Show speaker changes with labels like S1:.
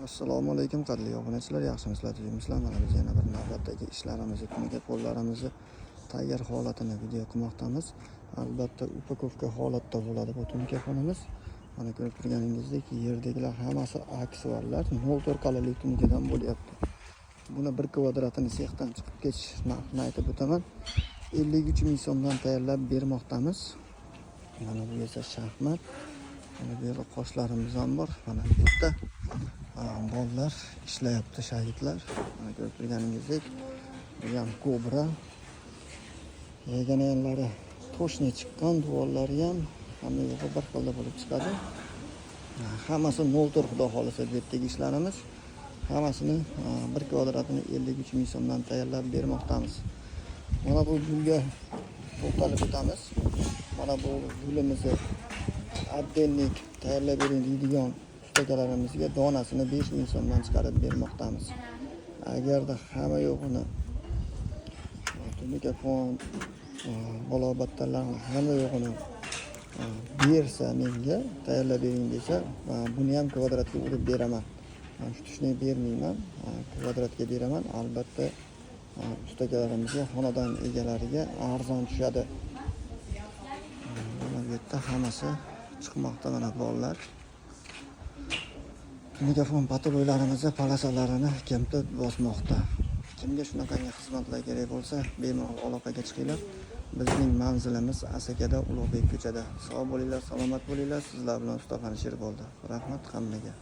S1: Assalomu alaykum, qadrli obunachilar, yaxshimisizlar, tuzukmisizlar? Mana biz yana bir navbatdagi ishlarimizni, tunuka pollarimizni tayyor holatini video qilmoqdamiz. Albatta, упаковка holatda bo'ladi bu tunuka polimiz. Mana ko'rib turganingizdek, yerdagilar hammasi aksvarlar, 0,4 qalinlik tunukadan bo'lyapti. Buni bir kvadratini sexdan chiqib ketish narxini aytib o'taman. 53 ming so'mdan tayyorlab bermoqdamiz. Mana bu esa shaxmat. Mana bu yerda qoshlarimiz ham bor. Mana bu yerda bolalar ishlayapti, shahidlar. Mana ko'rib turganingizdek, bu ham kobra. Yaganayanlari точный chiqqan, devorlari ham hamma yo'g'i bir xilda bo'lib chiqadi. Hammasi 0,4, xudo xohlasa, bu yerdagi ishlarimiz. Hammasini bir kvadratini 53 ming so'mdan tayyorlab bermoqdamiz. Mana bu gulga to'xtalib o'tamiz. Mana bu gulimizni отдельник tayyorlab bering deydigan ustakalarimizga donasini 5 ming so'mdan chiqarib bermoqdamiz. Agarda hamma yo'g'ini, tunuka-pon, balobatlarni hamma yo'g'ini bersa, menga tayyorlab bering desa, buni ham kvadratga urib beraman. Штучный bermayman, kvadratga beraman. Albatta, ustakalarimizga, xonadon egalariga arzon tushadi. Mana bu yerda hammasi chiqmoqda, mana bolalar. Mikrofon patrullarimizni polasalarini kimdir bosmoqda. Kimga shunaqangi xizmatlar kerak bo'lsa, bemalol aloqaga chiqinglar. Bizning manzilimiz Asakada, Ulug'bek ko'chada. Sog' bo'linglar, salomat bo'linglar. Sizlar bilan Usta Alisher bo'ldi. Rahmat hammaga.